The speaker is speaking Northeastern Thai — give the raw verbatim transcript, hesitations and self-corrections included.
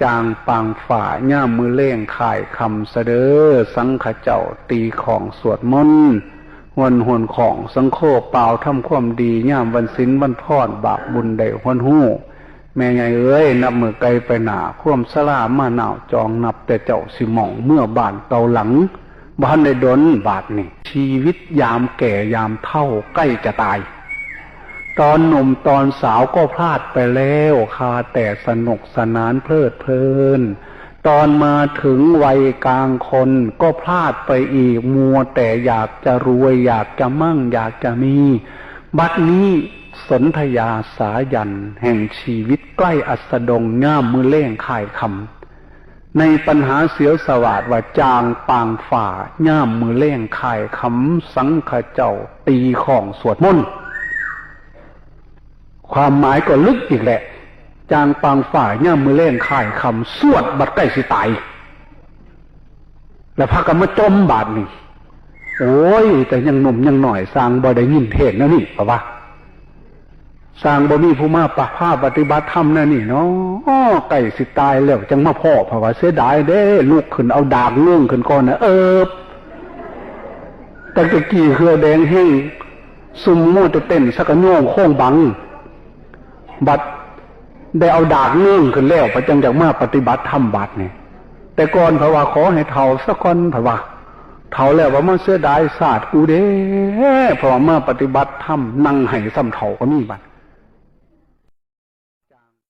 จางปางฟ้ายามมื้อแลงค่ายค่ำซะเด้อ สังฆะเจ้าตีฆ้องสวดมนต์ หวนหวนของสังโฆ ป่าวทำความดี ยามวันศีลวันพร บาปบุญได้หวนฮู้ แม่ใหญ่เอ๋ย นับมื้อไกลไปหน้า ความชรามาหนาวจอง นับแต่เจ้าสิหม้อง เมือบ้านเก่าหลัง บ่ทันได้ดนบาดนี้ ชีวิตยามแก่ยามเฒ่าใกล้จะตาย ตอนหนุ่มตอนสาวก็พลาดไปแล้ว คาแต่สนุกสนานเพลิดเพลิน ตอนมาถึงวัยกลางคนก็พลาดไปอีก มัวแต่อยากจะรวย อยากจะมั่ง อยากจะมี บัดนี้สนธยาสายันแห่งชีวิตใกล้อัสดง ยามมื้อแลงค่ายค่ำ ในปัญหาเสียวสวาทว่า จางปางฟ้ายามมื้อแลงค่ายค่ำ สังฆะเจ้าตีฆ้องสวดมนต์ ความหมายก็ลึกอีกแหละ จางปางฟ้ายามมื้อแลงค่ายค่ำ สวดบัดใกล้สิตาย แล้วพากันมาจ่มบาดนี้ โอ้ย แต่ยังหนุ่มยังน้อย สร้างบ่ได้ยินเทศน์แนวนี้ เพราะว่า สร้างบ่มีผู้มาปะ พาปฏิบัติธรรมแนวนี้เนาะ ใกล้สิตายแล้วจังมาพ้อ เพราะว่าเสียดายเด้ ลุกขึ้นเอาดากเงื้องขึ้นก่อนนะ เอิบ แต่ตะกี้เหื่อแดงแห้ง ซุ่มมัวแต่เต้นสักกะโยงโค้งบัง บัดได้เอาดากเงื้องขึ้นแล้ว พระจังอยากมาปฏิบัติธรรมบัดนี่ แต่ก่อนเพราะว่าขอให้เฒ่าซะก่อน เพราะว่าเฒ่าแล้วว่ามาเสียดายชาติกูเด้ เพราะว่ามาปฏิบัติธรรมนั่งไห้ซ้ำเฒ่าก็มีบัด